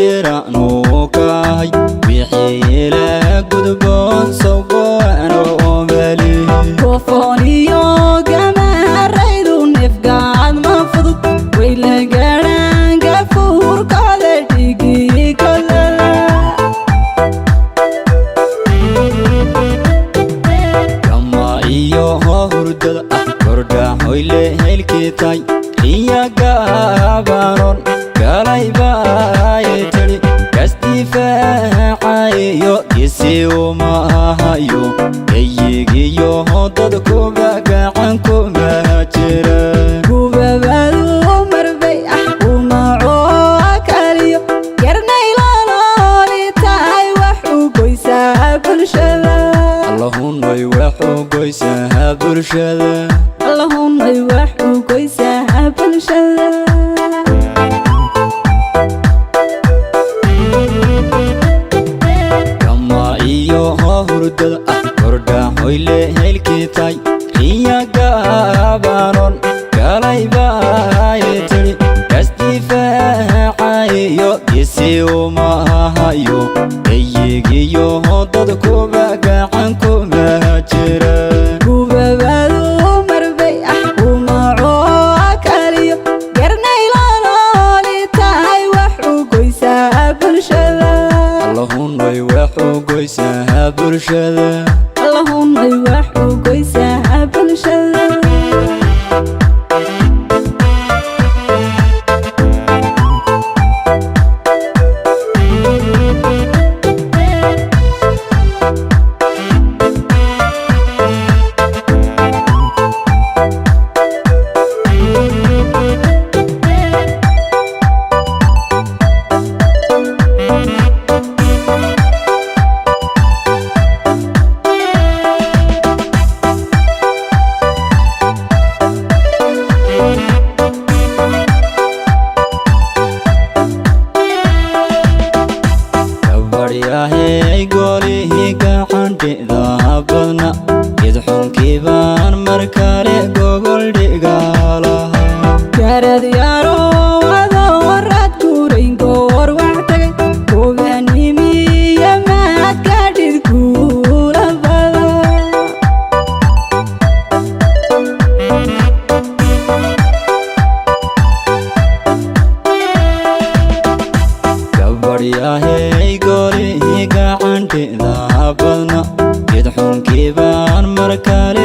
Giraanu kahay wixii la gudboon sawgo'ano mali. Goofooniyo gamaaraydu neefgaad ma fudud, way la gaadhaan gafuurkooda dhigii kolala. Kama iyo hurdada ah kordhaxoyle helkii tay riya gaabanon galaybaay tiri kasdifaacayo gisi uma ahayo eyigiyo dadkuba gacan kuma jira. Gubabadu marbay ah umacoo kaliyo garnaylolooli tahay wax u goysaa bulshada. Allahunay wax u goysaha bulshada. Allahunay wax u goysaa bulshada. Kama iyo hurdada ah kordhaxoyle helkii tay riya gaabanon galaybaay tiri kasdifaacayo gisi uma ahayo eyigiyo dadkuba gacan kuma jira. Gubabadu marbay ah umacoo kaliyo garnaylolooli tahay wax u goysaa bulshada. Allahunay wax u goysaha bulshada. Allahunay wax u goysaa bulshada. Gabadhyahey golihii gacandhida badna gidxunkii baan mar kale gogol dhigalahaa. Garad yarow adoo rad guurayn goor wax tagay gobanimiya maad gaadhid guula badan. Gabadhyahey golihii gacandhida badna gidxunkii baan mar kale